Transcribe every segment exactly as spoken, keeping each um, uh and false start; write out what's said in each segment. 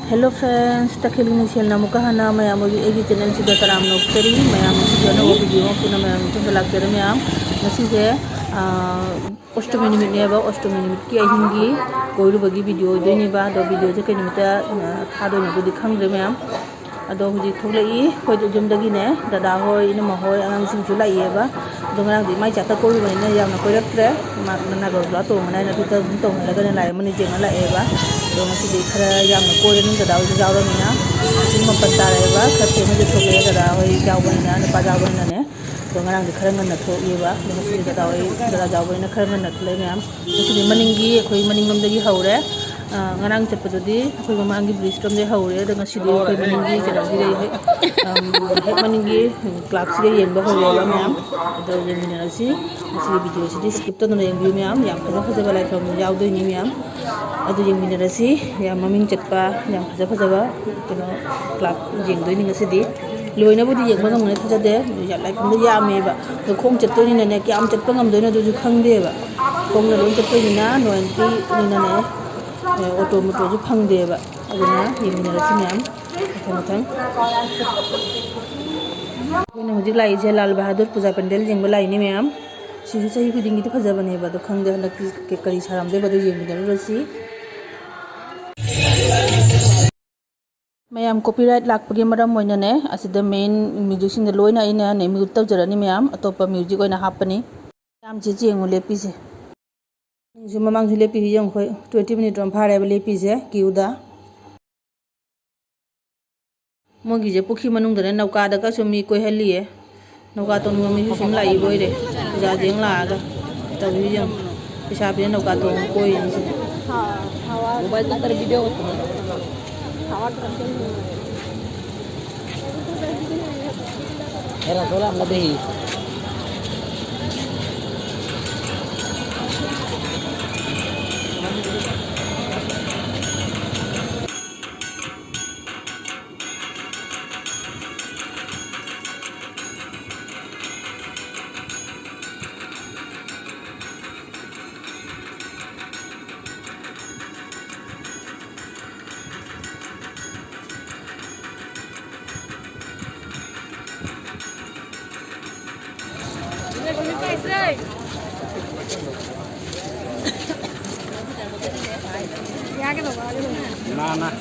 Hello friends, ꯇꯈꯦꯜꯒꯤ ꯃꯤꯡꯁꯦꯜꯅ ꯑꯃꯨꯛꯀ ꯍꯟꯅ ꯃꯌꯥꯝ ꯑꯩꯒꯤ channelꯁꯤꯗ ꯇꯔꯥꯝꯅ ꯑꯣꯛꯆꯔꯤ꯫ ꯃꯌꯥꯝ ꯉꯁꯤꯁꯨ ꯑꯅꯧꯕ video ꯑꯃ ꯄꯨꯟꯅ ꯃꯌꯥꯝ ꯃꯊꯪꯗ ꯂꯥꯛꯆꯔꯦ꯫ ꯃꯌꯥꯝ ꯉꯁꯤꯁꯦ, ꯑꯥ, ꯑꯣꯁꯇꯃꯤ ꯅꯨꯃꯤꯠꯅꯦꯕ꯫ ꯑꯣꯁꯇꯃꯤ ꯅꯨꯃꯤꯠꯀꯤ ꯑꯍꯤꯡꯒꯤ ꯀꯣꯏꯔꯨꯕꯒꯤ video ꯑꯣꯏꯗꯣꯏꯅꯦꯕ꯫ ꯑꯗꯣ videoꯁꯦ ꯀꯩ ꯅꯨꯃꯤꯠꯇ, ꯑꯥ, ꯊꯥꯗꯣꯏꯅꯣꯗꯨꯗꯤ ꯈꯪꯗ꯭ꯔꯦ ꯃꯌꯥꯝ꯫ ꯑꯗꯣ ꯍꯧꯖꯤꯛ ꯊꯣꯛꯂꯛꯏ ꯑꯩꯈꯣꯏ ꯌꯨꯝꯗꯒꯤꯅꯦ, ꯗꯗꯥ ꯍꯣꯏ, ꯏꯅꯝꯃ ꯍꯣꯏ, ꯑꯉꯥꯡꯁꯤꯡꯁꯨ ꯂꯥꯛꯏꯑꯕ꯫ ꯑꯗꯣ ꯉꯔꯥꯡꯗꯤ ꯏꯃꯥ ꯏꯆꯥꯇ ꯀꯣꯏꯔꯨꯕꯅꯤꯅ ꯌꯥꯝꯅ ꯀꯣꯏꯔꯛꯇ꯭ꯔꯦ꯫ ꯃꯥ ꯅꯥꯒꯜ ꯕ꯭ꯂꯥ ꯇꯣꯡꯕꯅ ꯑꯩꯅ ꯑꯗꯨꯗ ꯑꯗꯨꯝ ꯇꯧꯅꯔꯒꯅꯦ ꯂꯥꯏ ꯑꯃꯅꯤ ꯌꯦꯡꯉ ꯂꯥꯛꯑꯦꯕ꯫ ꯑꯗꯣ ꯉꯁꯤꯗꯤ ꯈꯔ ꯌꯥꯝꯅ ꯀꯣꯏꯔꯅꯤ, ꯗꯗꯥ ꯍꯣꯏꯁꯨ ꯌꯥꯎꯔꯃꯤꯅ꯫ ꯄꯨꯡ ꯃꯥꯄꯟ ꯇꯥꯔꯛꯑꯦꯕ, ꯈꯔ ꯊꯦꯡꯅꯁꯨ ꯊꯣꯛꯂꯛꯑꯦ ꯗꯗꯥ ꯍꯣꯏ ꯌꯥꯎꯕꯅꯤꯅ, ꯅꯨꯄꯥ ꯌꯥꯎꯕꯅꯤꯅꯅꯦ꯫ ꯑꯗꯣ ꯉꯔꯥꯡꯗꯤ ꯈꯔ ꯉꯟꯅ ꯊꯣꯛꯏꯕ, ꯑꯗꯣ ꯉꯁꯤꯗꯤ ꯗꯗꯥ ꯍꯣꯏ, ꯗꯗꯥ ꯌꯥꯎꯕꯅꯤꯅ ꯈꯔ ꯉꯟꯅ ꯊꯣꯛꯂꯛꯑꯦ ꯃꯌꯥꯝ꯫ ꯉꯁꯤꯗꯤ ꯃꯅꯤꯡꯒꯤ, ꯑꯩꯈꯣꯏ ꯃꯅꯤꯡꯂꯣꯝꯗꯒꯤ ꯍꯧꯔꯦ꯫ ꯑ, ꯉꯔꯥꯡ ꯆꯠꯄꯗꯨꯗꯤ ꯑꯩꯈꯣꯏ ꯃꯃꯥꯡꯒꯤ bridgeꯔꯣꯝꯗꯒꯤ ꯍꯧꯔꯦ, ꯑꯗꯣ ꯉꯁꯤꯗꯤ ꯑꯩꯈꯣꯏ ꯃꯅꯤꯡꯒꯤ ꯀꯩꯅꯣꯒꯤꯗꯩ ꯍꯦꯛ, ꯑꯝ, ꯍꯦꯛ ꯃꯅꯤꯡꯒꯤ clubꯁꯤꯗ ꯌꯦꯡꯕ ꯍꯧꯔꯦꯕ ꯃꯌꯥꯝ꯫ ꯑꯗꯣ ꯌꯦꯡꯃꯤꯟꯅꯔꯁꯤ꯫ ꯉꯁꯤꯒꯤ videoꯁꯤꯗꯤ skip ꯇꯧꯗꯅ ꯌꯦꯡꯕꯤꯌꯨ ꯃꯌꯥꯝ, ꯌꯥꯝ ꯐꯖ ꯐꯖꯕ ꯂꯥꯏꯐꯝ ꯌꯥꯎꯗꯣꯏꯅꯤ ꯃꯌꯥꯝ꯫ ꯑꯗꯨ ꯌꯦꯡꯃꯤꯟꯅꯔꯁꯤ꯫ ꯌꯥꯝ ꯃꯃꯤꯡ ꯆꯠꯄ, ꯌꯥꯝ ꯐꯖ ꯐꯖꯕ ꯀꯩꯅꯣ club ꯌꯦꯡꯗꯣꯏꯅꯤ ꯉꯁꯤꯗꯤ꯫ ꯂꯣꯏꯅꯕꯨꯗꯤ ꯌꯦꯡꯕ ꯉꯝꯒꯅꯤ ꯊꯥꯖꯗꯦ, ꯂꯥꯏꯐꯝꯗꯣ ꯌꯥꯝꯃꯦꯕ꯫ ꯑꯗꯣ ꯈꯣꯡ ꯆꯠꯇꯣꯏꯅꯤꯅꯅꯦ, ꯀꯌꯥꯝ ꯆꯠꯄ ꯉꯝꯗꯣꯏꯅꯣ ꯑꯗꯨꯁꯨ ꯈꯪꯗꯦꯕ꯫ ꯈꯣꯡꯅ ꯂꯣꯏ ꯆꯠꯇꯣꯏꯅꯤꯅ, ꯅꯣꯏꯟꯇꯤꯅꯤꯅꯅꯦ, ꯑꯣꯇꯣ ꯃꯣꯇꯣꯁꯨ ꯐꯪꯗꯦꯕ꯫ ꯑꯗꯨꯅ ꯌꯦꯡꯃꯤꯟꯅꯔꯁꯤ ꯃꯌꯥꯝ ꯃꯊꯪ ꯃꯊꯪ꯫ ꯑꯩꯈꯣꯏꯅ ꯍꯧꯖꯤꯛ ꯂꯥꯛꯏꯁꯦ ꯂꯥꯜ ꯕꯍꯥꯗꯨꯔ ꯄꯨꯖꯥ ꯄꯦꯟꯗꯦꯜ ꯌꯦꯡꯕ ꯂꯥꯛꯏꯅꯦ ꯃꯌꯥꯝ꯫ ꯁꯤꯁꯨ ꯆꯍꯤ ꯈꯨꯗꯤꯡꯒꯤꯗꯤ ꯐꯖꯕꯅꯦꯕ, ꯑꯗꯣ ꯈꯪꯗꯦ ꯍꯟꯗꯛꯇꯤ ꯀ-, ꯀꯔꯤ ꯁꯥꯔꯝꯗꯣꯏꯕ, ꯑꯗꯨ ꯌꯦꯡꯃꯤꯟꯅꯔꯨꯔꯁꯤ꯫ ꯃꯌꯥꯝ, copyright ꯂꯥꯛꯄꯒꯤ ꯃꯔꯝ ꯑꯣꯏꯅꯅꯦ, ꯑꯁꯤꯗ main musicꯁꯤꯡꯗ ꯂꯣꯏꯅ ꯑꯩꯅꯅꯦ mute ꯇꯧꯖꯔꯅꯤ ꯃꯌꯥꯝ, ꯑꯇꯣꯞꯄ music ꯑꯣꯏꯅ ꯍꯥꯞꯄꯅꯤ꯫ ꯃꯌꯥꯝꯁꯦ ꯌꯦꯡꯉꯨ ꯂꯦꯞꯄꯤꯁꯦ꯫ ꯃꯅꯤꯡꯁꯨ ꯃꯃꯥꯡꯁꯨ ꯂꯦꯞꯄꯤꯁꯦ ꯌꯦꯡꯉꯨ, ꯑꯩꯈꯣꯏ twenty minute ꯔꯣꯝ ꯐꯥꯔꯦꯕ ꯂꯦꯞꯄꯤꯁꯦ queueꯗ꯫ ꯃꯣꯏꯒꯤꯁꯦ ꯄꯨꯈ꯭ꯔꯤ ꯃꯅꯨꯡꯗꯅꯦ ꯅꯧꯀꯥꯗꯒꯁꯨ ꯃꯤ ꯀꯣꯏꯍꯜꯂꯤꯌꯦ꯫ ꯅꯧꯀꯥ ꯇꯣꯡꯅꯤꯡꯕ ꯃꯤꯁꯨ ꯁꯨꯝ ꯂꯥꯛꯏꯕ ꯑꯣꯏꯔꯦ꯫ ꯄꯨꯖꯥꯗꯤ ꯌꯦꯡ ꯂꯥꯛꯑꯒ ꯇꯧꯔꯤꯁꯦ ꯌꯦꯡꯉꯨ꯫ ꯄꯩꯁꯥ ꯄꯤꯔ ꯅꯧꯀꯥ ꯇꯣꯡꯉ ꯀꯣꯏꯔꯤꯅꯤ ꯁꯤꯗ꯫ ꯅꯥ, ꯅꯥ꯫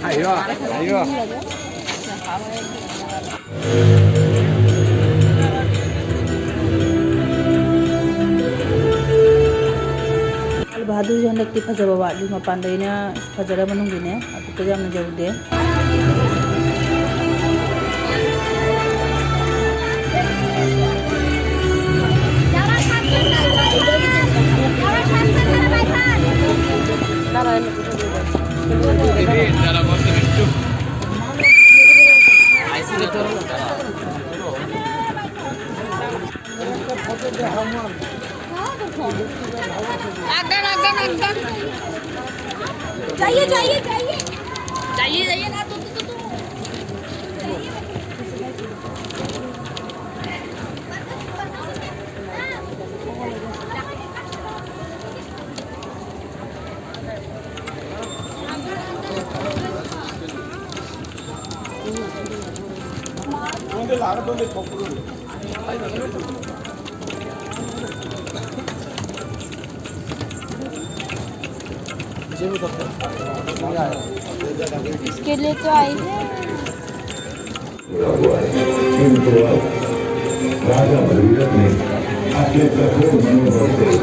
ꯍꯥꯏꯌꯣ, ꯍꯥꯏꯌꯣ꯫ ꯂꯥꯜ ꯕꯍꯥꯗꯨꯔꯁꯦ ꯍꯟꯗꯛꯇꯤ ꯐꯖꯕ ꯋꯥꯠꯂꯤ, ꯃꯄꯥꯟꯗꯩꯅ ꯐꯖꯔ ꯃꯅꯨꯡꯒꯤꯅꯦ ꯑꯗꯨꯗ ꯌꯥꯝꯅ ꯌꯧꯗꯦ꯫ जाइए, जाइए, जाइए। जाइए, जाइए ना, तू, तू, तू, तू। इसके लिए तो आई है। पूरा हुआ है। किंतु अब राजा भगीरथ ने अपने कठोर मनोबल से,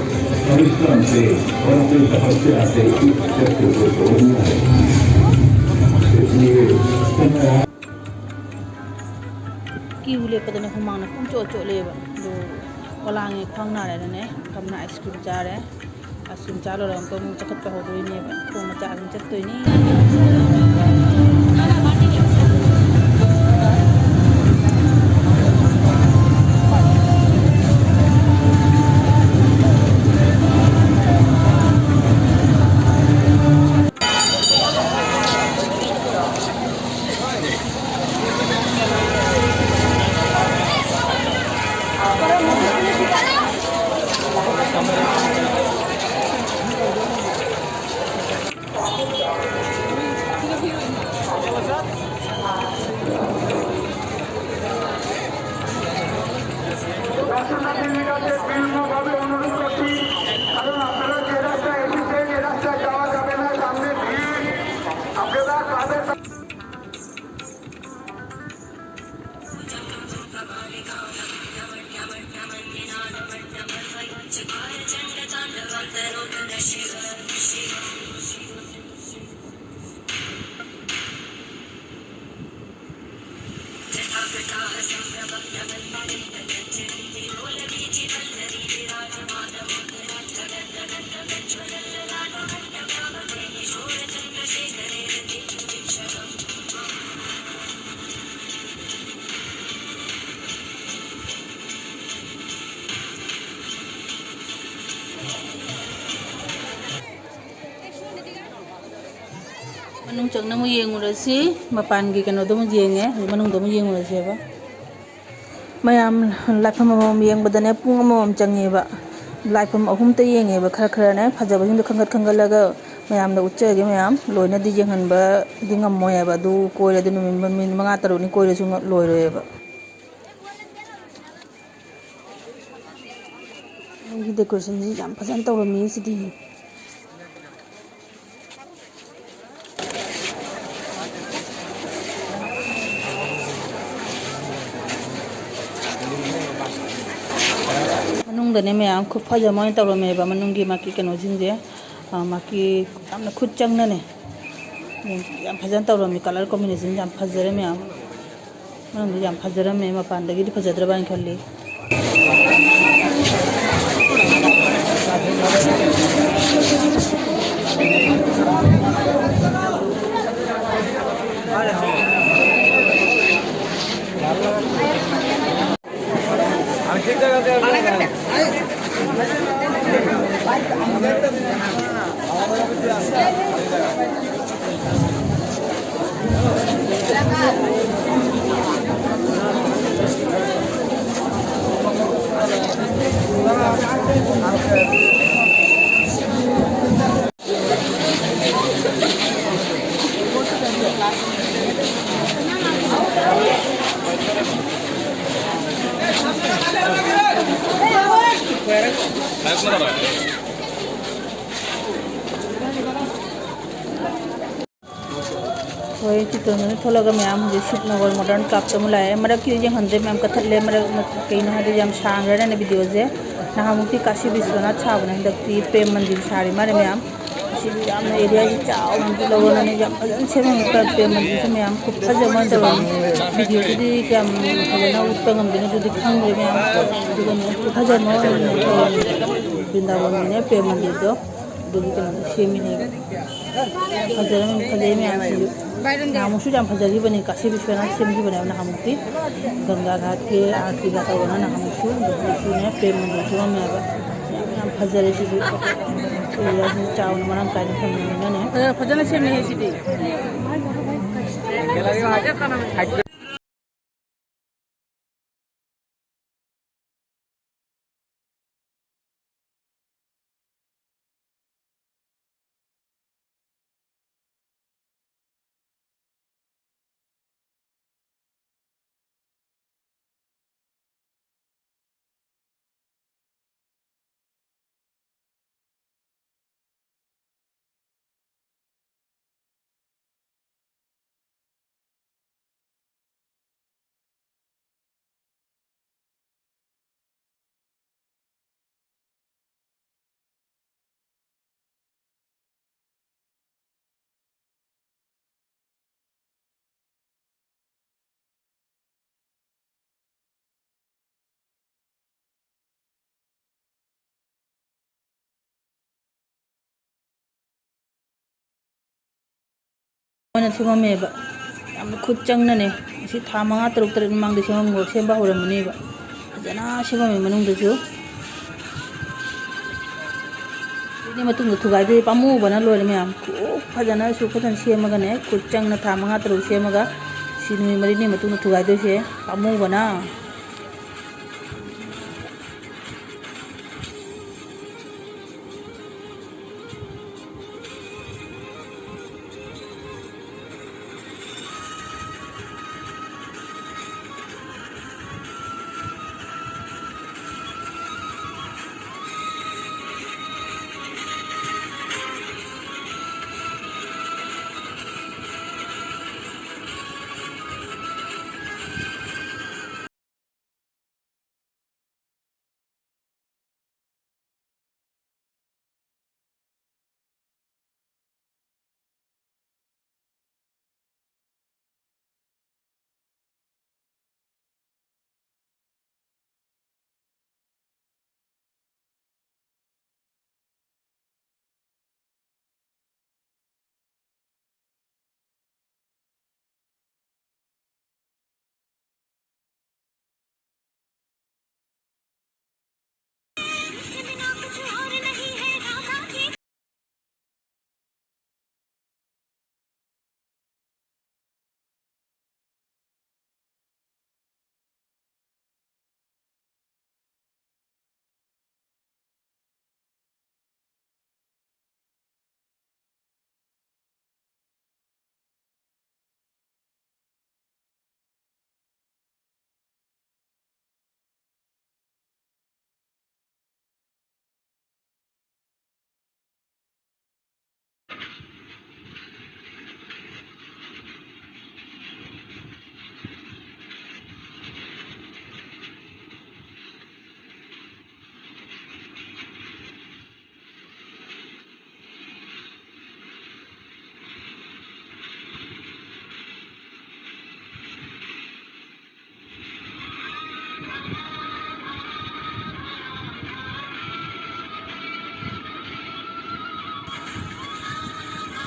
परिश्रम से और अपनी तपस्या से इस शत्रु को तोड़ दिया है। इसलिए समय आ- ꯀ꯭ꯌꯨ ꯂꯦꯞꯄꯗꯅꯦ ꯍꯨꯃꯥꯡꯅ ꯄꯨꯡꯆꯣꯠ ꯆꯣꯠꯂꯦꯕ꯫ ꯑꯗꯣ ꯄꯣꯂꯥꯡꯉꯦ, ꯈ꯭ꯋꯥꯡ ꯅꯥꯔꯦꯅꯅꯦ ꯐꯝꯅ ꯑꯥꯏꯁ ꯀ꯭ꯔꯤꯝ ꯆꯥꯔꯦ꯫ ꯑꯥꯏꯁ ꯀ꯭ꯔꯤꯝ ꯆꯥ ꯂꯣꯏꯔꯒ ꯑꯃꯨꯛ ꯆꯠꯈꯠꯄ ꯍꯧꯗꯣꯏꯅꯦꯕ꯫ ꯈꯣꯡꯅ ꯆꯥ ꯑꯗꯨꯝ ꯆꯠꯇꯣꯏꯅꯤ꯫ ꯃꯅꯨꯡ ꯆꯪꯅ ꯑꯃꯨꯛ ꯌꯦꯡꯉꯨꯔꯁꯤ꯫ ꯃꯄꯥꯟꯒꯤ ꯀꯩꯅꯣꯗꯣ ꯑꯃꯨꯛ ꯌꯦꯡꯉꯦ, ꯍꯧꯖꯤꯛ ꯃꯅꯨꯡꯗ ꯑꯃꯨꯛ ꯌꯦꯡꯉꯨꯔꯁꯦꯕ꯫ ꯃꯌꯥꯝ, ꯂꯥꯏꯐꯝ ꯑꯃꯃꯝ ꯌꯦꯡꯕꯗꯅꯦ ꯄꯨꯡ ꯑꯃꯃꯝ ꯆꯪꯉꯦꯕ꯫ ꯂꯥꯏꯐꯝ ꯑꯍꯨꯝꯇ ꯌꯦꯡꯉꯦꯕ꯫ ꯈꯔ ꯈꯔꯅꯦ ꯐꯖꯕꯁꯤꯡꯗꯣ ꯈꯟꯒꯠ ꯈꯟꯒꯠꯂꯒ ꯃꯌꯥꯝꯗ ꯎꯠꯆꯒꯦ꯫ ꯃꯌꯥꯝ ꯂꯣꯏꯅꯗꯤ ꯌꯦꯡꯍꯟꯕꯗꯤ ꯉꯝꯃꯣꯏ ꯍꯥꯏꯕ꯫ ꯑꯗꯨ ꯀꯣꯏꯔꯗꯤ ꯅꯨꯃꯤꯠ, ꯅꯨꯃꯤꯠ ꯃꯉꯥ ꯇꯔꯨꯛꯅꯤ ꯀꯣꯏꯔꯁꯨ ꯉ-, ꯂꯣꯏꯔꯣꯏꯕ꯫ ꯅꯪꯒꯤ decorationꯁꯤ ꯌꯥꯝ ꯐꯖꯅ ꯇꯧꯔꯝꯃꯤ ꯁꯤꯗꯤ꯫ ꯃꯅꯨꯡꯗꯅꯦ ꯃꯌꯥꯝ ꯈꯨꯐꯖ ꯑꯃ ꯑꯣꯏꯅ ꯇꯧꯔꯝꯃꯦꯕ꯫ ꯃꯅꯨꯡꯒꯤ ꯃꯥꯒꯤ ꯀꯩꯅꯣꯁꯤꯡꯁꯦ, ꯑ, ꯃꯥꯒꯤ ꯌꯥꯝꯅ ꯈꯨꯠ ꯆꯪꯅꯅꯦ꯫ ꯌꯥꯝ, ꯌꯥꯝ ꯐꯖꯅ ꯇꯧꯔꯝꯃꯤ꯫ Color combination ꯌꯥꯝ ꯐꯖꯔꯦ ꯃꯌꯥꯝ꯫ ꯃꯅꯨꯡꯗ ꯌꯥꯝ ꯐꯖꯔꯝꯃꯦ, ꯃꯄꯥꯟꯗꯒꯤꯗꯤ ꯐꯖꯗ꯭ꯔꯕ ꯍꯥꯏꯅ ꯈꯜꯂꯤ꯫ ꯍꯣꯏ, ꯆꯤꯇꯣꯟꯗꯨꯅ ꯊꯣꯛꯂꯒ ꯃꯌꯥꯝ ꯍꯧꯖꯤꯛ ꯁꯤꯕ ꯅꯒꯔ modern clubꯇ ꯑꯃꯨꯛ ꯂꯥꯛꯑꯦ꯫ ꯃꯔꯛꯀꯤꯗꯤ ꯌꯦꯡꯍꯟꯗ꯭ꯔꯦ ꯃꯌꯥꯝ, ꯀꯛꯊꯠꯂꯦ꯫ ꯃꯔꯛ, ꯀꯩꯅꯣ ꯍꯥꯏꯗꯤ ꯌꯥꯝ ꯁꯥꯡꯈ꯭ꯔꯦꯅꯦ videoꯁꯦ꯫ ꯅꯍꯥꯟꯃꯨꯛꯇꯤ ꯀꯥꯁꯤ ꯕꯤꯁ꯭ꯋꯥꯅꯥꯊ ꯁꯥꯕꯅꯦ, ꯍꯟꯗꯛꯇꯤ ꯄ꯭ꯔꯦꯝ ꯃꯟꯗꯤꯔ ꯁꯥꯔꯤ ꯃꯥꯜꯂꯦ ꯃꯌꯥꯝ꯫ ꯑꯁꯤꯁꯨ ꯌꯥꯝꯅ areaꯁꯤ ꯆꯥꯎꯅ ꯑꯝꯇ ꯂꯧꯔꯅꯅꯦ ꯌꯥꯝ ꯐꯖꯅ ꯁꯦꯝꯃꯝꯃꯦ꯫ ꯄ꯭ꯔꯦꯝ ꯃꯟꯗꯤꯔꯁꯨ ꯃꯌꯥꯝ ꯈꯨꯐꯖ ꯑꯃ ꯇꯧꯔꯝꯃꯦ꯫ Videoꯁꯤꯗꯤ ꯀꯌꯥꯝ ꯐꯖꯅ ꯎꯠꯄ ꯉꯝꯗꯣꯏꯅꯣ ꯑꯗꯨꯗꯤ ꯈꯪꯗ꯭ꯔꯦ ꯃꯌꯥꯝ꯫ ꯑꯗꯨꯒꯅꯦ ꯈꯨꯐꯖ ꯑꯃ ꯑꯣꯏꯅ ꯇꯧꯔꯝꯃꯦ꯫ ꯕ꯭ꯔꯤꯟꯗꯥꯕꯟꯒꯤꯅꯦ ꯄ꯭ꯔꯦꯝ ꯃꯟꯗꯤꯔꯗꯣ ꯑꯗꯨꯒꯤ ꯀꯩꯅꯣꯗꯣ ꯁꯦꯝꯃꯤꯅꯦꯕ꯫ ꯐꯖꯔꯝꯃꯤ, ꯐꯖꯩ ꯃꯌꯥꯝꯁꯤꯁꯨ꯫ ꯅꯍꯥꯟꯃꯨꯛꯁꯨ ꯌꯥꯝ ꯐꯖꯈꯤꯕꯅꯤ, ꯀꯥꯁꯤ ꯕꯤꯁ꯭ꯋꯥꯅꯥꯊ ꯁꯦꯝꯈꯤꯕꯅꯦꯕ ꯅꯍꯥꯟꯃꯨꯛꯇꯤ꯫ ꯒꯪꯒꯥ ꯘꯥꯠꯀꯤ ꯑꯥꯔꯇꯤꯒ ꯇꯧꯗꯅ ꯅꯍꯥꯟꯃꯨꯛꯁꯨ, ꯑꯗꯨꯗꯁꯨꯅꯦ ꯄ꯭ꯔꯦꯝ ꯃꯟꯗꯤꯔ ꯁꯦꯝꯃꯝꯃꯦꯕ꯫ ꯌꯥꯝ, ꯌꯥꯝ ꯐꯖꯔꯦ ꯁꯤꯁꯨ꯫ Areaꯁꯤ ꯆꯥꯎꯅ ꯃꯔꯥꯡ ꯀꯥꯏꯅ ꯐꯪꯕꯅꯤꯅꯅꯦ꯫ ꯐꯖꯅ ꯁꯦꯝꯃꯦꯍꯦ ꯁꯤꯗꯤ꯫ ꯃꯣꯏꯅ ꯁꯦꯝꯃꯝꯃꯦꯕ꯫ ꯌꯥꯝꯅ ꯈꯨꯠ ꯆꯪꯅꯅꯦ꯫ ꯑꯁꯤ ꯊꯥ ꯃꯉꯥ, ꯇꯔꯨꯛ, ꯇꯔꯦꯠ ꯃꯃꯥꯡꯗ ꯁꯦꯝꯃꯝ-, ꯁꯦꯝꯕ ꯍꯧꯔꯝꯃꯅꯦꯕ꯫ ꯐꯖꯅ ꯁꯦꯝꯃꯝꯃꯦ ꯃꯅꯨꯡꯗꯁꯨ꯫ ꯑꯗꯨꯗꯤ ꯃꯇꯨꯡꯗ ꯊꯨꯒꯥꯏꯗꯣꯏ ꯄꯥꯝꯃꯨꯕꯅ ꯂꯣꯏꯔꯦ ꯃꯌꯥꯝ꯫ ꯈꯨ-, ꯐꯖꯅ ꯁꯨ ꯐꯖꯅ ꯁꯦꯝꯃꯒꯅꯦ, ꯈꯨꯠ ꯆꯪꯅ ꯊꯥ ꯃꯉꯥ, ꯇꯔꯨꯛ ꯁꯦꯝꯃꯒ ꯁꯤ ꯅꯨꯃꯤꯠ ꯃꯔꯤꯅꯤ ꯃꯇꯨꯡꯗ ꯊꯨꯒꯥꯏꯗꯣꯏꯁꯦ ꯄꯥꯝꯃꯨꯕꯅ꯫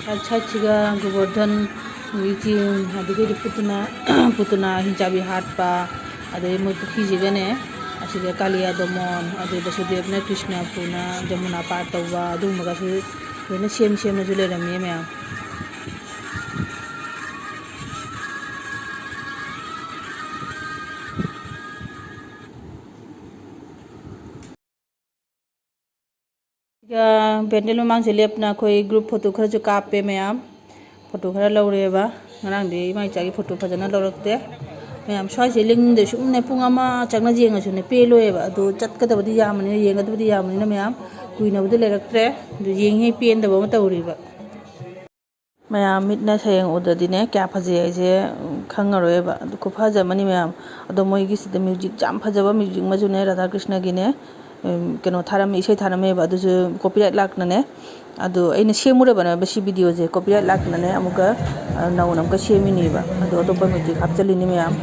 ꯁꯥꯏꯠ ꯁꯥꯏꯠꯁꯤꯒ ꯒꯣꯕꯔꯙꯟꯒꯤ ꯆꯦꯡ, ꯑꯗꯒꯤꯗꯤ ꯄꯨꯇꯅꯥ, ꯄꯨꯇꯅꯥ ꯍꯤꯡꯆꯥꯕꯤ ꯍꯥꯠꯄ, ꯑꯗꯩ ꯃꯣꯏ ꯄꯨꯈ꯭ꯔꯤꯁꯤꯒꯅꯦ, ꯑꯁꯤꯗ ꯀꯥꯂꯤꯌꯥ ꯗꯃꯣꯟ, ꯑꯗꯩ ꯕꯁꯨꯗꯦꯕꯅ ꯀ꯭ꯔꯤꯁꯅ ꯄꯨꯅ ꯖꯃꯨꯅꯥ ꯄꯥꯔ ꯇꯧꯕ, ꯑꯗꯨꯒꯨꯝꯕꯒꯁꯨ ꯂꯣꯏꯅ ꯁꯦꯝ ꯁꯦꯝꯅꯁꯨ ꯂꯩꯔꯝꯃꯦ ꯃꯌꯥꯝ꯫ ꯁꯤꯒ ꯄꯦꯟꯗꯦꯜ ꯃꯃꯥꯡꯁꯦ ꯂꯦꯞꯇꯅ ꯑꯩꯈꯣꯏ ꯒ꯭ꯔꯨꯞ ꯐꯣꯇꯣ ꯈꯔꯁꯨ ꯀꯥꯞꯄꯦ ꯃꯌꯥꯝ꯫ ꯐꯣꯇꯣ ꯈꯔ ꯂꯧꯔꯦꯕ꯫ ꯉꯔꯥꯡꯗꯤ ꯏꯃꯥ ꯏꯆꯥꯒꯤ ꯐꯣꯇꯣ ꯐꯖꯅ ꯂꯧꯔꯛꯇꯦ꯫ ꯃꯌꯥꯝ ꯁ꯭ꯋꯥꯏꯁꯦ ꯂꯤꯡꯗ ꯁꯨꯝꯅꯦ ꯄꯨꯡ ꯑꯃ ꯆꯪꯅ ꯌꯦꯡꯉꯁꯨꯅꯦ ꯄꯦꯜꯂꯣꯏꯕ꯫ ꯑꯗꯨ ꯆꯠꯀꯗꯕꯗꯤ ꯌꯥꯝꯕꯅꯤꯅ, ꯌꯦꯡꯒꯗꯕꯗꯤ ꯌꯥꯝꯕꯅꯤꯅ ꯃꯌꯥꯝ ꯀꯨꯏꯅꯕꯨꯗꯤ ꯂꯩꯔꯛꯇ꯭ꯔꯦ꯫ ꯑꯗꯨ ꯌꯦꯡꯉꯤꯉꯩ ꯄꯦꯟꯗꯕ ꯑꯃ ꯇꯧꯔꯤꯕ꯫ ꯃꯌꯥꯝ ꯃꯤꯠꯅ ꯁꯌꯦꯡ ꯎꯗ꯭ꯔꯗꯤꯅꯦ ꯀꯌꯥ ꯐꯖꯩ ꯍꯥꯏꯁꯦ, ꯎꯝ, ꯈꯪꯉꯔꯣꯏꯕ꯫ ꯑꯗꯨ ꯈꯨꯐꯖ ꯑꯃꯅꯤ ꯃꯌꯥꯝ꯫ ꯑꯗꯣ ꯃꯣꯏꯒꯤꯁꯤꯗ ꯃ꯭ꯌꯨꯖꯤꯛ ꯌꯥꯝ ꯐꯖꯕ ꯃ꯭ꯌꯨꯖꯤꯛ ꯑꯃꯁꯨꯅꯦ, ꯔꯥꯙꯥ ꯀ꯭ꯔꯤꯁꯅꯒꯤꯅꯦ, ꯎꯝ, ꯀꯩꯅꯣ ꯊꯥꯔꯝꯃꯦ, ꯏꯁꯩ ꯊꯥꯔꯝꯃꯦꯕ꯫ ꯑꯗꯨꯁꯨ ꯀꯣꯄꯤꯔꯥꯏꯠ ꯂꯥꯛꯇꯅꯅꯦ꯫ ꯑꯗꯣ ꯑꯩꯅ ꯁꯦꯝꯃꯨꯔꯕꯅꯦꯕ ꯁꯤ ꯚꯤꯗꯤꯑꯣꯁꯦ, ꯀꯣꯄꯤꯔꯥꯏꯠ ꯂꯥꯛꯇꯅꯅꯦ ꯑꯃꯨꯛꯀ, ꯑ, ꯅꯧꯅ ꯑꯃꯨꯛꯀ ꯁꯦꯝꯃꯤꯅꯦꯕ꯫ ꯑꯗꯣ ꯑꯇꯣꯞꯄ ꯃ꯭ꯌꯨꯖꯤꯛ ꯍꯥꯞꯆꯤꯜꯂꯤꯅꯤ ꯃꯌꯥꯝ꯫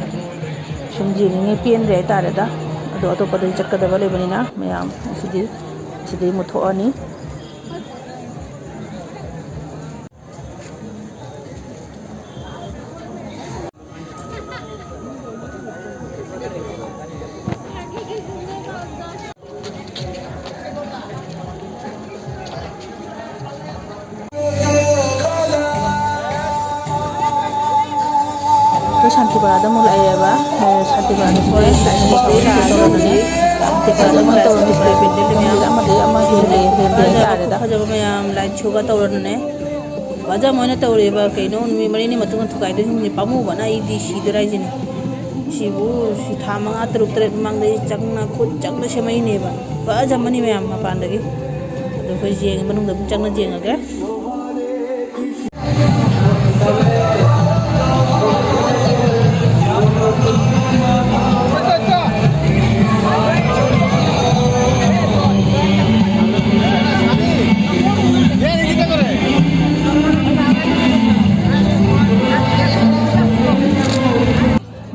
ꯁꯨꯝ ꯌꯦꯡꯅꯤꯡꯉꯦ, ꯄꯦꯟꯗ꯭ꯔꯦ ꯍꯥꯏꯇꯥꯔꯦꯗ꯫ ꯑꯗꯣ ꯑꯇꯣꯞꯄꯗꯁꯨ ꯆꯠꯀꯗꯕ ꯂꯩꯕꯅꯤꯅ ꯃꯌꯥꯝ ꯁꯤꯗꯤ, ꯁꯤꯗꯩ ꯃꯨꯠꯊꯣꯛꯑꯅꯤ꯫ ꯑꯩꯈꯣꯏ ꯁꯥꯟꯇꯤꯄꯨꯔꯥꯗ ꯑꯃꯨꯛ ꯂꯥꯛꯑꯦꯕ꯫ ꯑ, ꯁꯥꯟꯇꯤꯄꯨꯔꯥꯗꯁꯨ ꯂꯥꯛꯑꯦ꯫ ꯁꯥꯟꯇꯤꯄꯨꯔꯥꯗ ꯑꯃꯨꯛ ꯇꯧꯔꯝꯃꯤꯁꯦ꯫ ꯑꯃꯗꯒꯤ ꯑꯃ ꯍꯦꯜꯂꯦ, ꯍꯦꯜꯂꯦ ꯍꯥꯏꯇꯥꯔꯦꯗ꯫ ꯐꯖꯕ ꯃꯌꯥꯝ ꯂꯥꯏꯠ ꯁꯣꯒ ꯇꯧꯔꯗꯅꯦ꯫ ꯐꯖꯕ ꯑꯣꯏꯅ ꯇꯧꯔꯦꯕ꯫ ꯀꯩꯅꯣ, ꯅꯨꯃꯤꯠ ꯃꯔꯤꯅꯤ ꯃꯇꯨꯡꯗ ꯊꯨꯒꯥꯏꯗꯣꯏꯁꯤꯡꯁꯦ ꯄꯥꯝꯃꯨꯕꯅ ꯑꯩꯗꯤ ꯁꯤꯗꯣꯔꯦ ꯍꯥꯏꯁꯤꯅꯤ꯫ ꯁꯤꯕꯨ ꯁꯤ ꯊꯥ ꯃꯉꯥ, ꯇꯔꯨꯛ, ꯇꯔꯦꯠ ꯃꯃꯥꯡꯗꯒꯤ ꯆꯪꯅ, ꯈꯨꯠ ꯆꯪꯅ ꯁꯦꯝꯃꯛꯏꯅꯦꯕ꯫ ꯐꯖꯕꯅꯤ ꯃꯌꯥꯝ ꯃꯄꯥꯟꯗꯒꯤ꯫ ꯑꯗꯣ ꯑꯩꯈꯣꯏ ꯌꯦꯡꯉꯦ, ꯃꯅꯨꯡꯗ ꯑꯗꯨꯝ ꯆꯪꯅ ꯌꯦꯡꯉꯒꯦ꯫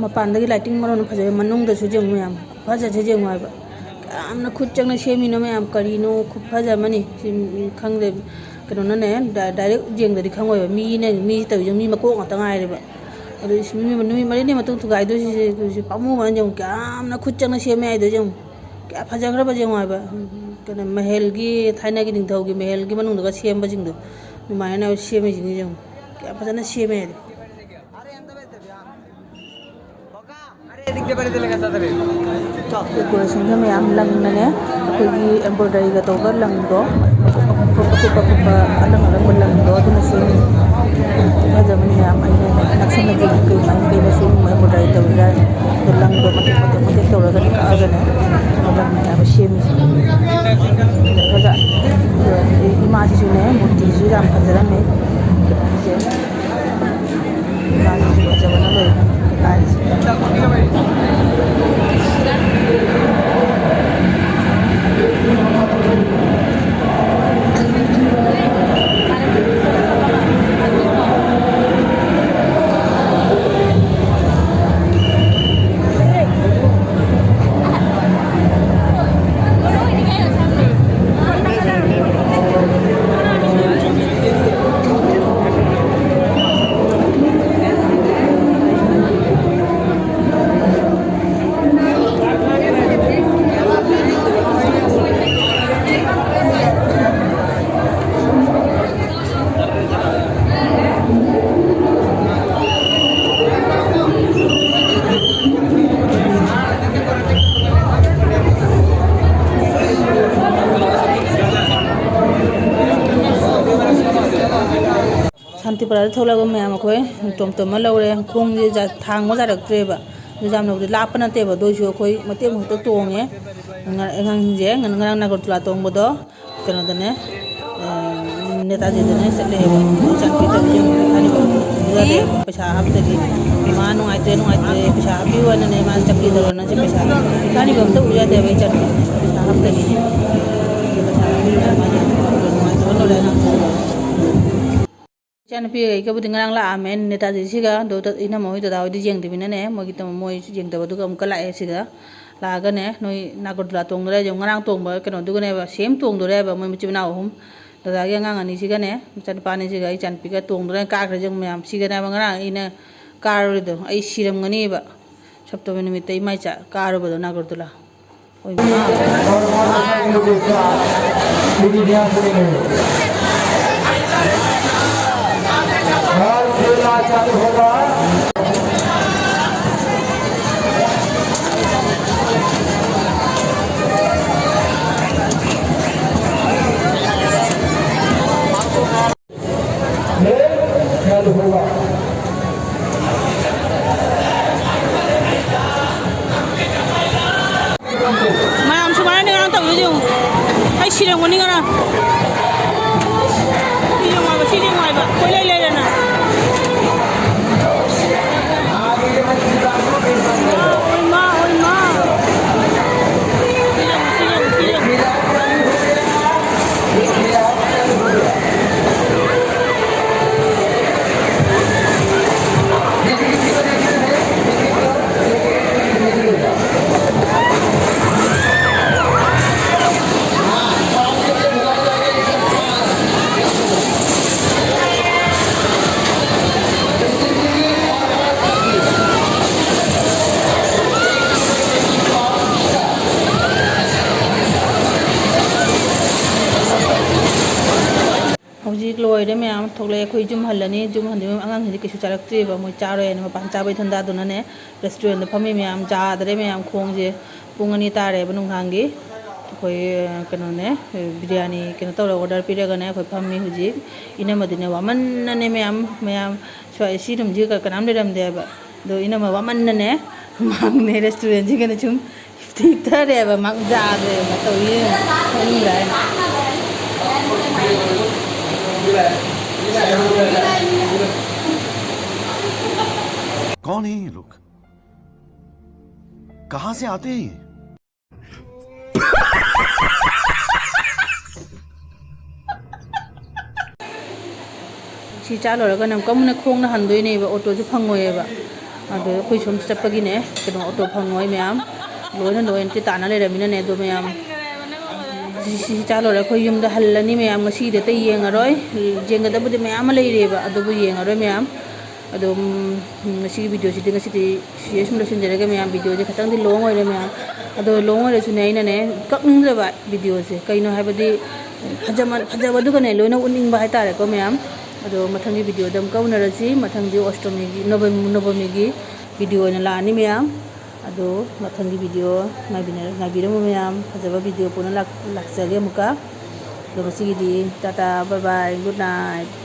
ꯃꯄꯥꯟꯗꯒꯤ ꯂꯥꯏꯇꯤꯡ ꯃꯔꯣꯟ ꯐꯖꯩ, ꯃꯅꯨꯡꯗꯁꯨ ꯌꯦꯡꯉꯨ ꯃꯌꯥꯝ, ꯐꯖꯁꯦ ꯌꯦꯡꯉꯨ ꯍꯥꯏꯕ꯫ ꯌꯥꯝꯅ ꯈꯨꯠ ꯆꯪꯅ ꯁꯦꯝꯃꯤꯅꯣ ꯃꯌꯥꯝ, ꯀꯔꯤꯅꯣ ꯈꯨꯐꯖ ꯑꯃꯅꯤ꯫ ꯁꯤ, ꯎꯝ, ꯈꯪꯗꯦ, ꯀꯩꯅꯣꯅꯅꯦ, ꯗꯥ-, ꯗꯥꯏꯔꯦꯛ ꯌꯦꯡꯗꯗꯤ ꯈꯪꯉꯣꯏꯕ꯫ ꯃꯤꯅ, ꯃꯤ ꯇꯧꯔꯤꯁꯦ ꯃꯤ ꯃꯀꯣꯛ ꯉꯥꯛꯇ ꯉꯥꯏꯔꯦꯕ꯫ ꯑꯗꯨ ꯏꯁ, ꯃꯤ ꯅꯨꯃꯤꯠ ꯃꯔꯤꯅꯤ ꯃꯇꯨꯡ ꯊꯨꯒꯥꯏꯗꯣꯏꯁꯤ, ꯁꯤ ꯄꯥꯝꯃꯨꯕꯅ ꯌꯦꯡꯉꯨ, ꯀꯌꯥꯝꯅ ꯈꯨꯠ ꯆꯪꯅ ꯁꯦꯝꯃꯦ ꯍꯥꯏꯗꯣ ꯌꯦꯡꯉꯨ꯫ ꯀꯌꯥ ꯐꯖꯈ꯭ꯔꯕ ꯌꯦꯡꯉꯨ ꯍꯥꯏꯕ꯫ ꯀꯩꯅꯣ, ꯃꯍꯜꯒꯤ, ꯊꯥꯏꯅꯒꯤ ꯅꯤꯡꯊꯧꯒꯤ ꯃꯍꯜꯒꯤ ꯃꯅꯨꯡꯗꯒ ꯁꯦꯝꯕꯁꯤꯡꯗꯣ, ꯑꯗꯨꯃꯥꯏꯅ ꯁꯦꯝꯃꯤꯁꯤꯡꯗꯣ ꯌꯦꯡꯉꯨ꯫ ꯀꯌꯥ ꯐꯖꯅ ꯁꯦꯝꯃꯦ ꯍꯥꯏꯗꯣ꯫ ꯗꯦꯀꯣꯔꯦꯁꯟꯒ ꯃꯌꯥꯝ ꯂꯪꯅꯅꯦ, ꯑꯩꯈꯣꯏꯒꯤ ꯑꯦꯝꯕ꯭ꯔꯣꯏꯗꯔꯤꯒ ꯇꯧꯕ ꯂꯪꯗꯣ, ꯑꯀꯨꯞ ꯑꯀꯨꯞꯄ, ꯑꯀꯨꯞꯄ ꯑꯀꯨꯞꯄ ꯑꯂꯪ ꯑꯂꯪꯕ ꯂꯪꯗꯣ ꯑꯗꯨꯅ ꯁꯦꯝꯃꯤ꯫ ꯐꯖꯕꯅꯤ ꯃꯌꯥꯝ꯫ ꯑꯩꯅ ꯅꯛꯁꯟꯅꯗꯤ ꯀꯩ ꯀꯃꯥꯏꯅ ꯀꯩꯅ ꯁꯦꯝꯃꯤ, ꯑꯦꯝꯕ꯭ꯔꯣꯏꯗꯔꯤ ꯇꯧꯔꯤꯔꯥ? ꯑꯗꯣ ꯂꯪꯗꯣ ꯃꯇꯦꯛ ꯃꯇꯦꯛ ꯃꯇꯦꯛ ꯇꯧꯔꯒꯅꯦ ꯀꯛꯑꯒꯅꯦ ꯂꯪꯅꯦ ꯍꯥꯏꯕ ꯁꯦꯝꯃꯤꯁꯦ꯫ ꯐꯖ, ꯏꯃꯥꯁꯤꯁꯨꯅꯦ ꯃꯨꯔꯇꯤꯁꯨ ꯌꯥꯝ ꯐꯖꯔꯝꯃꯦ꯫ ꯀꯩꯅꯣꯁꯦ꯫ ꯁꯥꯟꯇꯤꯄꯨꯔꯥꯗ ꯊꯣꯛꯂꯛꯑꯕ ꯃꯌꯥꯝ ꯑꯩꯈꯣꯏ ꯇꯣꯝ ꯇꯣꯝ ꯑꯃ ꯂꯧꯔꯦ꯫ ꯈꯣꯡꯁꯦ ꯖꯥ-, ꯊꯥꯡꯕ ꯌꯥꯔꯛꯇ꯭ꯔꯦꯕ꯫ ꯑꯗꯨ ꯌꯥꯝꯅꯕꯨꯗꯤ ꯂꯥꯞꯄ ꯅꯠꯇꯦꯕ, ꯑꯗꯨ ꯑꯣꯏꯁꯨ ꯑꯩꯈꯣꯏ ꯃꯇꯦꯛ ꯃꯍꯨꯠꯇ ꯇꯣꯡꯉꯦ꯫ ꯉ-, ꯑꯉꯥꯡꯁꯤꯡꯁꯦ ꯉ-, ꯉꯔꯥꯡ ꯅꯥꯒꯔꯇꯨꯂꯥ ꯇꯣꯡꯕꯗꯣ ꯀꯩꯅꯣꯗꯅꯦ, ꯑ, ꯅꯦꯇꯥꯖꯤꯗꯅꯦ ꯆꯠꯂꯦꯕ꯫ ꯏꯆꯥꯅꯨꯄꯤ ꯇꯧꯔꯤꯁꯦ ꯌꯦꯡꯉꯨ, ꯏꯆꯥꯅꯨꯄꯤ ꯎꯕ ꯌꯥꯗꯦ꯫ ꯄꯩꯁꯥ ꯍꯥꯞꯇꯗꯤ꯫ ꯃꯥ ꯅꯨꯡꯉꯥꯏꯇ꯭ꯔꯦ, ꯅꯨꯡꯉꯥꯏꯇ꯭ꯔꯦ, ꯄꯩꯁꯥ ꯍꯥꯞꯄꯤꯌꯨ ꯍꯥꯏꯅꯅꯦ ꯃꯥꯅ ꯆꯠꯀꯦ ꯇꯧꯔ ꯅꯪꯁꯦ ꯄꯩꯁꯥ꯫ ꯏꯆꯥꯅꯨꯄꯤ ꯑꯝꯇ ꯎ ꯌꯥꯗꯦꯕ ꯏꯆꯥꯅꯨꯄꯤ꯫ ꯄꯩꯁꯥ ꯍꯥꯞꯇꯗꯤ꯫ ꯄꯩꯁꯥ ꯍꯥꯞꯄꯤꯌꯨ ꯍꯥꯏꯅ ꯃꯥꯅ ꯅꯨꯡꯉꯥꯏꯇꯕ ꯂꯣꯏꯔꯦ ꯑꯉꯥꯡꯁꯦ꯫ ꯏꯆꯥꯅꯨꯄꯤ ꯑꯩꯒꯕꯨꯗꯤ ꯉꯔꯥꯡ ꯂꯥꯛꯑꯝꯃꯦ ꯅꯦꯇꯥꯖꯤꯁꯤꯒ, ꯑꯗꯣ ꯏꯅꯝꯃ ꯍꯣꯏ ꯗꯗꯥ ꯍꯣꯏꯗꯤ ꯌꯦꯡꯗꯕꯅꯤꯅꯅꯦ, ꯃꯣꯏꯒꯤ ꯇꯝ-, ꯃꯣꯏ ꯌꯦꯡꯗꯕꯗꯨꯒ ꯑꯃꯨꯛꯀ ꯂꯥꯛꯑꯦ ꯁꯤꯗ꯫ ꯂꯥꯛꯑꯒꯅꯦ, ꯅꯣꯏ ꯅꯥꯒꯔꯗꯨꯂꯥ ꯇꯣꯡꯗꯣꯔꯦ ꯍꯥꯏꯁꯦ, ꯉꯔꯥꯡ ꯇꯣꯡꯕ ꯀꯩꯅꯣꯗꯨꯒꯅꯦꯕ, ꯁꯦꯝ ꯇꯣꯡꯗꯣꯔꯦ ꯍꯥꯏꯕ, ꯃꯣꯏ ꯃꯆꯤꯟ ꯃꯅꯥꯎ ꯑꯍꯨꯝ꯫ ꯗꯗꯥꯒꯤ ꯑꯉꯥꯡ ꯑꯅꯤꯁꯤꯒꯅꯦ, ꯃꯆꯥꯅꯨꯄꯥ ꯑꯅꯤꯁꯤꯒ, ꯑꯩ ꯏꯆꯥꯅꯨꯄꯤꯒ ꯇꯣꯡꯗꯅ ꯀꯥꯈ꯭ꯔꯦ꯫ ꯌꯦꯡꯉꯨ ꯃꯌꯥꯝ, ꯁꯤꯒꯅꯦꯕ ꯉꯔꯥꯡ ꯑꯩꯅ ꯀꯥꯔꯨꯔꯤꯗꯣ, ꯑꯩ ꯁꯤꯔꯝꯒꯅꯤꯕ꯫ ꯁꯞꯇꯃꯤ ꯅꯨꯃꯤꯠꯇ ꯏꯃꯥ ꯏꯆꯥ ꯀꯥꯔꯨꯕꯗꯣ ꯅꯥꯒꯔꯗꯨꯂꯥ꯫ ꯑꯣꯏꯃꯥ꯫ ꯃꯌꯥꯝ ꯁꯨꯃꯥꯏꯅ ꯉꯔꯥꯡ ꯇꯧꯔꯤꯁꯦ ꯌꯦꯡꯉꯨ꯫ ꯑꯩ ꯁꯤꯔꯝꯒꯅꯤ ꯉꯔꯥꯡ꯫ ꯁꯤ ꯌꯦꯡꯉꯨ ꯍꯥꯏꯕ, ꯁꯤ ꯌꯦꯡꯉꯨ ꯍꯥꯏꯕ꯫ ꯀꯣꯏꯂꯩ ꯂꯩꯔꯅ꯫ ꯑꯣꯏꯃꯥ, ꯑꯣꯏꯃꯥ꯫ ꯁꯤ ꯌꯦꯡꯉꯨ, ꯁꯤ ꯌꯦꯡꯉꯨ, ꯁꯤ ꯌꯦꯡꯉꯨ꯫ ꯍꯧꯖꯤꯛ ꯂꯣꯏꯔꯦ ꯃꯌꯥꯝ, ꯊꯣꯛꯂꯛꯑꯦ꯫ ꯑꯩꯈꯣꯏ ꯌꯨꯝ ꯍꯜꯂꯅꯤ꯫ ꯌꯨꯝ ꯍꯟꯗꯣꯏ ꯑꯉꯥꯡꯁꯤꯡꯗꯤ ꯀꯩꯁꯨ ꯆꯥꯔꯛꯇ꯭ꯔꯤꯕ, ꯃꯣꯏ ꯆꯥꯔꯣꯏ ꯍꯥꯏꯅ ꯃꯄꯥꯟ ꯆꯥꯕꯩ ꯊꯟꯗꯥꯗꯨꯅꯅꯦ꯫ ꯔꯦꯁꯇꯨꯔꯦꯟꯗ ꯐꯝꯃꯤ ꯃꯌꯥꯝ, ꯌꯥꯗ꯭ꯔꯦ ꯃꯌꯥꯝ, ꯈꯣꯡꯁꯦ ꯄꯨꯡ ꯑꯅꯤ ꯇꯥꯔꯦꯕ ꯅꯨꯡꯗꯥꯡꯒꯤ꯫ ꯑꯩꯈꯣꯏ, ꯑ, ꯀꯩꯅꯣꯅꯦ, ꯕꯤꯔꯌꯥꯅꯤ ꯀꯩꯅꯣ ꯇꯧꯔꯒ ꯑꯣꯔꯗꯔ ꯄꯤꯔꯒꯅꯦ ꯑꯩꯈꯣꯏ ꯐꯝꯃꯤ ꯍꯧꯖꯤꯛ꯫ ꯏꯅꯝꯃꯗꯤꯅꯦ ꯋꯥꯃꯟꯅꯅꯦ ꯃꯌꯥꯝ, ꯃꯌꯥꯝ ꯁ꯭ꯋꯥꯏ ꯁꯤ ꯔꯨꯝꯁꯤꯒ ꯀꯅꯥꯝ ꯂꯩꯔꯝꯗꯦꯕ꯫ ꯑꯗꯣ ꯏꯅꯝꯃ ꯋꯥꯃꯟꯅꯅꯦ ꯃꯥꯡꯅꯦ ꯔꯦꯁꯇꯨꯔꯦꯟꯁꯤꯒꯅ ꯁꯨꯝ ꯍꯤꯞꯊꯔꯦꯕ, ꯃꯥ ꯌꯥꯗ꯭ꯔꯦꯕ ꯇꯧꯔꯤ ꯌꯦꯡꯉꯨ, ꯃꯅꯨꯡꯗ ꯍꯥꯏꯅ꯫ कौन है ये लोग? कहां से आते हैं ये? ꯁꯤ ꯆꯥ ꯂꯣꯏꯔꯒ ꯑꯃꯨꯛꯀ ꯑꯃꯨꯛꯅ ꯈꯣꯡꯅ ꯍꯟꯗꯣꯏꯅꯦꯕ, ꯑꯣꯇꯣꯁꯨ ꯐꯪꯉꯣꯏꯌꯦꯕ꯫ ꯑꯗꯣ ꯑꯩꯈꯣꯏ ꯁꯣꯝ ꯆꯠꯄꯒꯤꯅꯦ, ꯀꯩꯅꯣ, ꯑꯣꯇꯣ ꯐꯪꯉꯣꯏ ꯃꯌꯥꯝ, ꯂꯣꯏꯅ ꯂꯣꯏꯅ ꯇꯥꯅ ꯂꯩꯔꯝꯃꯤꯅꯅꯦ꯫ ꯑꯗꯣ ꯃꯌꯥꯝ, ꯁꯤ ꯆꯥ ꯂꯣꯏꯔꯦ, ꯑꯩꯈꯣꯏ ꯌꯨꯝꯗ ꯍꯜꯂꯅꯤ ꯃꯌꯥꯝ꯫ ꯉꯁꯤꯒꯤꯗꯤ ꯑꯇꯩ ꯌꯦꯡꯉꯔꯣꯏ, ꯌꯦꯡꯒꯗꯕꯗꯤ ꯃꯌꯥꯝ ꯑꯃ ꯂꯩꯔꯤꯑꯕ, ꯑꯗꯨꯕꯨ ꯌꯦꯡꯉꯔꯣꯏ ꯃꯌꯥꯝ꯫ ꯑꯗꯨꯝ ꯉꯁꯤꯒꯤ ꯚꯤꯗꯤꯑꯣꯁꯤꯗꯤ ꯉꯁꯤꯗꯤ ꯁꯤꯗ ꯁꯨꯝ ꯂꯣꯏꯁꯤꯟꯖꯔꯒꯦ ꯃꯌꯥꯝ꯫ ꯚꯤꯗꯤꯑꯣꯁꯦ ꯈꯤꯇꯪꯗꯤ ꯂꯣꯡ ꯑꯣꯏꯔꯦ ꯃꯌꯥꯝ, ꯑꯗꯣ ꯂꯣꯡ ꯑꯣꯏꯔꯁꯨꯅꯦ, ꯑꯩꯅꯅꯦ ꯀꯛꯅꯤꯡꯗ꯭ꯔꯕ ꯚꯤꯗꯤꯑꯣꯁꯦ꯫ ꯀꯩꯅꯣ ꯍꯥꯏꯕꯗꯤ ꯐꯖꯃꯟ-, ꯐꯖꯕꯗꯨꯒꯅꯦ ꯂꯣꯏꯅ ꯎꯠꯅꯤꯡꯕ ꯍꯥꯏꯇꯥꯔꯦꯀꯣ ꯃꯌꯥꯝ꯫ ꯑꯗꯣ ꯃꯊꯪꯒꯤ ꯚꯤꯗꯤꯑꯣꯗ ꯑꯃꯨꯛꯀ ꯎꯅꯔꯁꯤ꯫ ꯃꯊꯪꯗꯤ ꯑꯣꯁꯇꯃꯤꯒꯤ, ꯅꯣꯕ-, ꯅꯣꯕꯃꯤꯒꯤ ꯚꯤꯗꯤꯑꯣ ꯑꯣꯏꯅ ꯂꯥꯛꯑꯅꯤ ꯃꯌꯥꯝ꯫ ꯑꯗꯣ ꯃꯊꯪꯒꯤ ꯚꯤꯗꯤꯑꯣ ꯉꯥꯏꯕꯤꯅ-, ꯉꯥꯏꯕꯤꯔꯝꯃꯨ ꯃꯌꯥꯝ꯫ ꯐꯖꯕ ꯚꯤꯗꯤꯑꯣ ꯄꯨꯟꯅ ꯂꯥꯛ-, ꯂꯥꯛꯆꯒꯦ ꯑꯃꯨꯛꯀ꯫ ꯑꯗꯣ ꯉꯁꯤꯒꯤꯗꯤ Tata, bye bye, good night꯫